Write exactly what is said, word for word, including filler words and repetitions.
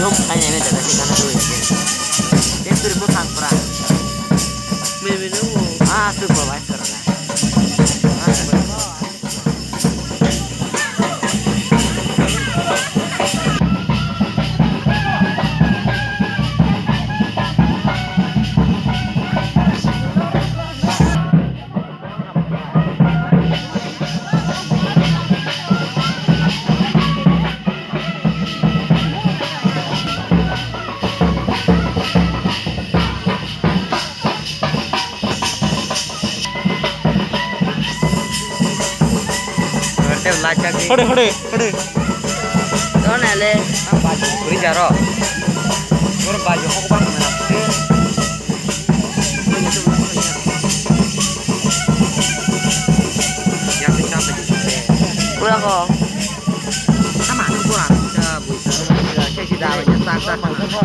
Jom khainai me daga se gana roi. Te suri mo thang pra. Me me no. Ah, tu ko bai kara. Hore, hore, hore. Don ale. Ang baju kuri jaro. Bor baju kok bang mana? Yang kecap aja. Pulang kok. Sama tu kurang. Kita buka. Kita cek di dalam. Kita tak tak.